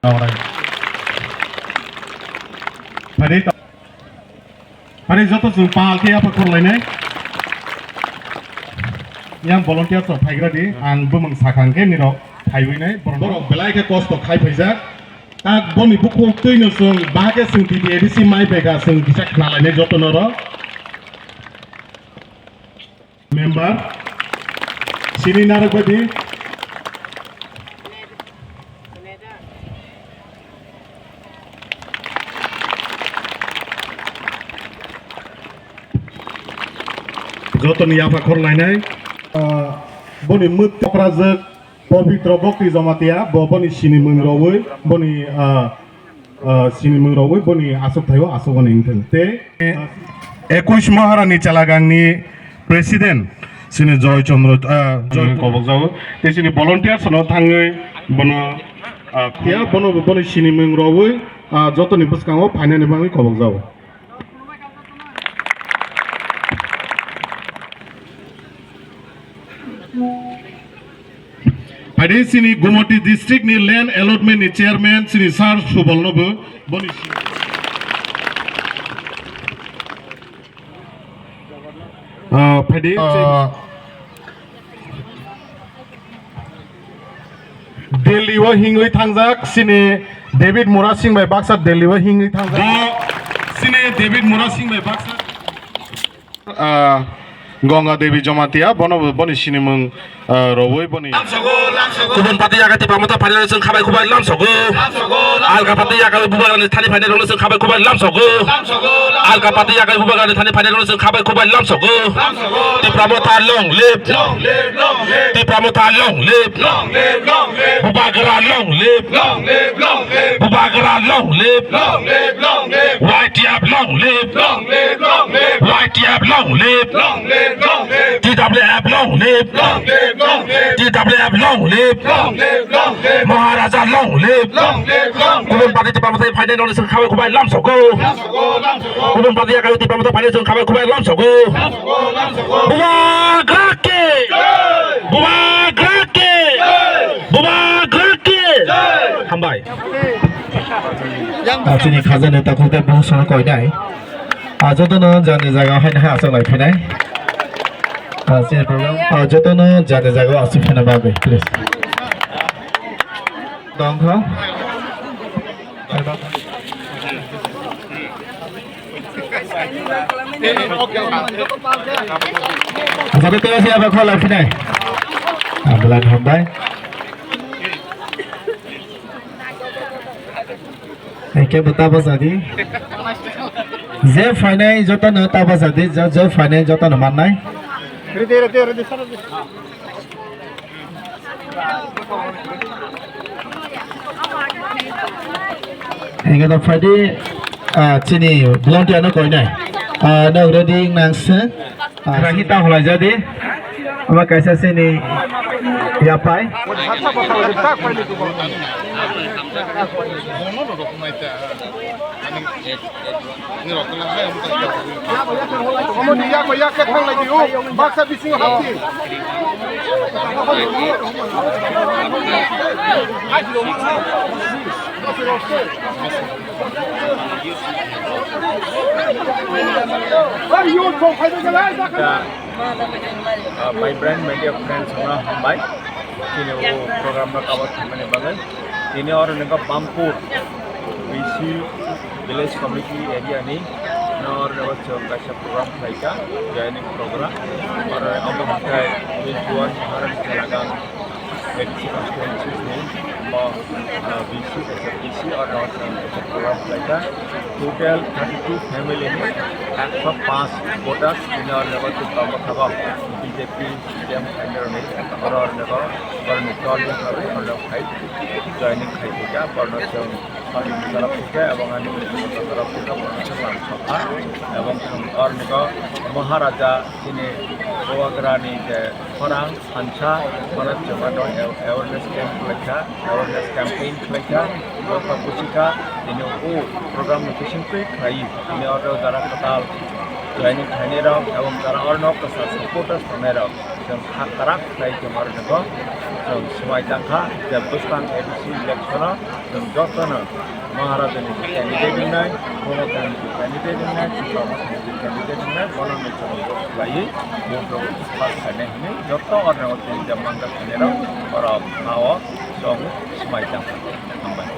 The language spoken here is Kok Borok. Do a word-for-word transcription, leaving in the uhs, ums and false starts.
Phaidi ta-, phaidi joto chwng pal khe yapha khorlainai. Yang volunteer rok phaigra di, ang bumung sakha hwnkhe nirok phaiwi nai, borok belai khe kosto khai phaijak. Tak boni bukhuk twino chwng bahai khe chwng T T A D C mai bega chwng kisa khnalainai jotono rok. Member, sini narwk bai di. Jotoni yapha khorlainai. Ah, boni mwt tokrajak Pabitra Bhakti Jamatia, bo boni sinimung rogwi, boni, ah, ah, sinimung rogwi boni aswk thaio aswk boni wngthang. Te, ah, ekush Maharani Chalagangni President, sini Joy Chandra, ah, Joy kobok jago. Te sini volunteers no thangwi bono, ah, ya, bono, boni sinimung rogwi, ah, jotoni bwskango phainani bagwi kobok jago. Phaidi sini Gumoti district ni land allotment ni chairman sini Sir Subal no bo boni si-, ah, phaidi, ah, Delhi o hingwi thangjak sini David Murasing bai baksa Delhi o hingwi thangjak. Bo sini David Murasing bai baksa. Ah, Ganga Devi Jamatia, bono bo boni sinimung, ah, rowoi boni. Kubun party yaga Tipra Motha phainai rokno chwng khabai khubai lamsogo. Alka party yaga Bubagrani thani phainai rokno chwng khabai khubai lamsogo. Alka party yaga Bubagrani thani phainai rokno chwng khabai khubai lamsogo. Tipra Motha long live. Tipra Motha long live. Bubagra long live. Bubagra long live. Y T F long live. Y T F long live. T W F long live. T W F long live. Maharaja long live. Kubun party Tipra Motha phainai rokno chwng khabai khubai lamsogo. Kubun party yaga Tipra Motha phainai chwng khabai khubai lamsogo. Bubagra ki! Bubagra ki! Bubagra ki! Hambai. Ah, chini khaja neta khokde bahai sono koinai. Ah, jotono jani jaga haino hai aswk lai phainai. Ah, chini program, ah, jotono jani jaga aswk phaina bagwi, please. Dongkha. Joto tei se aba khwlai phinai. Abla hambai. Hingke bo ta bajadi. Je phainai jotono ta bajadi, je, je phainai jotono mannai. Hingke no phaidi, ah, chini volunteer no koinai. Ah, no ready nang se. Ah, rahi ta holai jadi. Ama kaisa sini yapai. Omo ni yak bai yak khe thang lai di o, baksa bisingo hap di. Ai, yo, thong phai bai jalai, dak. Ah, vibrant media friends no hambai. Chini o program no cover khaimani bagwi. Tini oro nokha Bampur B C village committee area ni no oro nokha chwng kaisa program khlaika, joining program. Oro omo hwnkhe Rilpuan Maharani Chalagam A D C constituency ni bo, ah, B C kaisa B C oro nokha chwng kaisa program khlaika. Total thirty two family ni ekso panch voters tini oro nokha chwng tongo thago B J P. Camp khainai rokni oro orni ko, orni dol ni kharwi orno khai joining khai khaikha, borno chwng party ni torof thwikha, ebong ani torof thwikha, borno chwng lam sokha, ebong chwng orni ko Maharaja chini Bubagrani je khorang sansa, bono chwng ano awareness camp khlaikha, awareness campaign khlaikha, bokha buchikha, tini o program ni bisingtwi khlai, tini oro jara kwtal. Joining khainai rok ebong jara orno kwchar supporters tongnai rok, chwng kha kwrak khlai chwng oro jwngo chwng swmai tangkha je bwskang A D C election o chwng jotono Maharajani candidate wngnai, Khumotani candidate wngnai, Chwngkamotani candidate wngnai, bono nwng chwng vote khlaiwi vote rok pass khainai hwnwi joto orno chwng je manjak khainai rok oro ha o chwng swmai tangkha. Hambai.